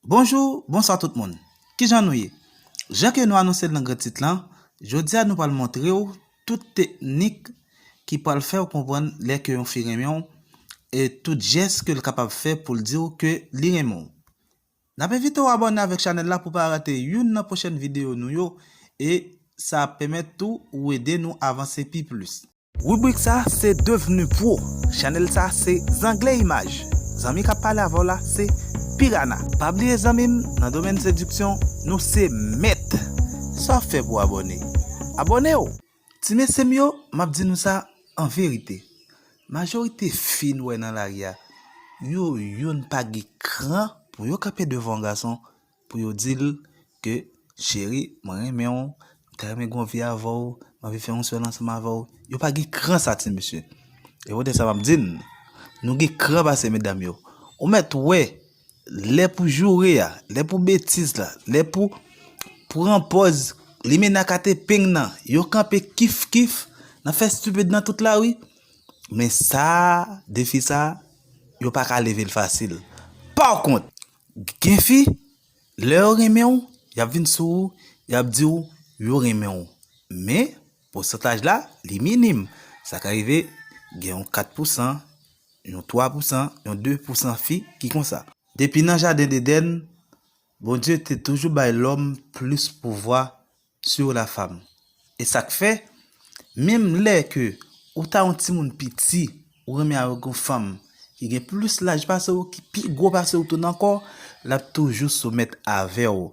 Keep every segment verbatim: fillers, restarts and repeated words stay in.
Bonjou, bonswa tout moun. Kijan nou ye? Jan ke nou anonse l nan gran tit lan, jodi a nou pral montre w tout teknik ki pral fè w konprann lè ke yon fi renmen w e tout jès ke l kapab fè pou l di w ke li renmen w. N ap envite w abòne avèk chanèl la pou w pa rate youn nan pwochèn videyo nou yo e sa ap pèmèt tou ou ede nou avanse pi plis. Ribrik sa se Devenu Pro. Chanèl sa se Zangle Imaj. Zanmi k ap pale avè w la se Piranha. Pa bliye zanmi m, nan domèn sediksyon, nou se mèt. Sa w ap fè pou w abòne? Abòne w! Ti mesye m yo, m ap di nou sa an verite. Majorite fi n wè nan lari a, yo youn pa gen kran pou yo kanpe devan yon gason pou yo di l ke, cheri, mwen renmen w, m ta renmen gen yon vi avè w, m anvi fè yon sèl ansanm avè w. Yo pa gen kran sa, ti mesye. E poutèt sa m ap di n, nou gen kran pase medam yo. Ou mèt wè, lè pou joure a, lè pou betiz la, lè pou pran pòz, limen nan kat epeng nan, yo kanpe kif kif, nan fè stupid nan tout lari. Men sa, defi sa, yo pa ka leve l fasil. Pa kont, gen fi, lè yo renmen w, y ap vin sou ou, y ap di w yo renmen w. Men, pousantaj la, li minim. Sa ka rive, gen yon kat pousan, yon twa pousan, yon de pousan fi ki konsa. Depi nan jaden Edenn, Bondye te toujou bay lòm plis pouvwa sur la femme. E sa k fè, menm lè ke ou ta yon timoun piti, ou renmen avèk yon fanm ki gen plis laj pase w, ki pi gwo pase w tou ankò, l ap toujou soumèt avè w.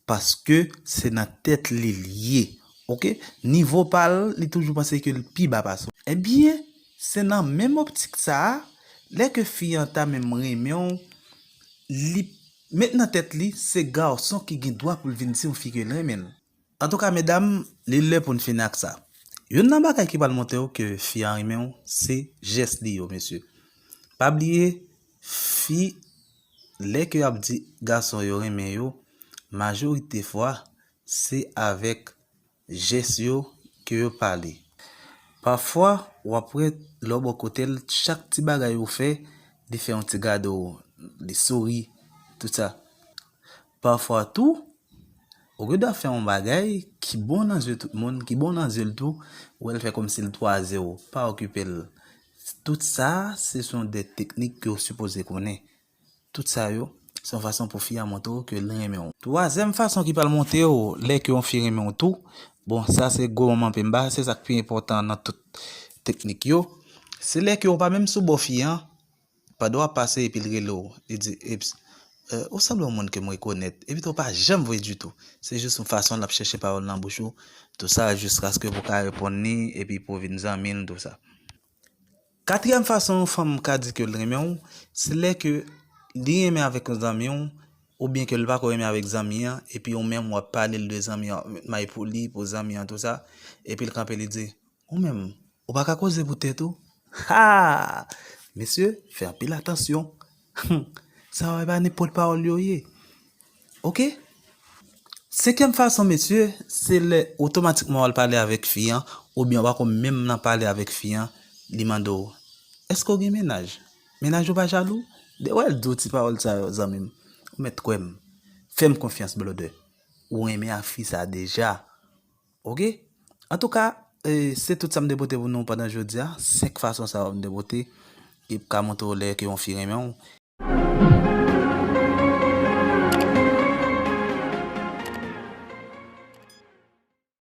Paske se nan tèt li l ye. Oke? Nivo pa l, li toujou panse ke l pi ba pase w. Ebyen, se nan menm optik sa a, lè ke fi an ta menm renmen w, li met nan tèt li se gason ki gen dwa pou l vin di yon fi ke l renmen l. Antouka, medam, li lè pou n fini ak sa. Youn nan bagay ki pral montre w ke fi an renmen w, se jès li yo, mesye. Pa bliye, fi, lè ke y ap di gason yo renmen yo, majorite fwa, se avèk jès yo ke yo pale. Pafwa, w ap wè lè w bò kote l, chak ti bagay ou fè, li fè yon ti gade w, li souri, tout sa. Pafwa tou, ou gen dwa fè yon bagay ki bon nan zye tout moun, ki bon nan zye l tou, ou wè l fè kòmsi l twaze w, pa okipe l. Tout sa, se son de teknik ke w sipoze konnen. Tout sa yo, se yon fason pou fi a montre w ke l renmen w. Twazyèm fason ki pral montre w lè ke yon fi renmen w tou, bon, sa se gwo manman penba, se sa k pi enpòtan nan tout teknik yo. Se lè ke w pa menm sou bò fi an, pandan w ap pase epi l rele w, li di, Eps, euh, ou sanble yon moun ke m rekonèt, epi tou w pa janm voye ditou. Se jis yon fason l ap chèche pawòl nan bouch ou, tou sa jiskaske pou w ka reponn li, epi pou w vin zanmi l, tou sa. Katriyèm fason yon fanm ka di ke l renmen w, se lè ke li renmen avèk yon zanmi w, oubyen ke l pako renmen avèk zanmi an, epi ou menm w ap pale l de zanmi an, w ap met may pou li, pou zanmi an, tou sa, epi l kanpe, li di, ou menm, ou pa ka koze pou tèt ou? Ha! Mesye, fè anpil atansyon. Sa yo, e pa nenpòt pawòl yo ye. Oke? Senkyèm fason, mesye, se lè otomatikman w al pale avèk fi an, oubyen w pako menm nan pale avèk fi an, li mande w, èske w gen mennaj? Mennaj ou pa jalou? Depi w al di w ti pawòl sa yo, zanmi m, ou mèt kwè m. Fè m konfyans, blòdè. Ou renmen ak fi sa deja. Oke? Antouka, eh, se tout sa m te pote pou nou pandan jodi a. Senk fason sa yo m te pote ki ka montre w lè ke yon fi renmen w.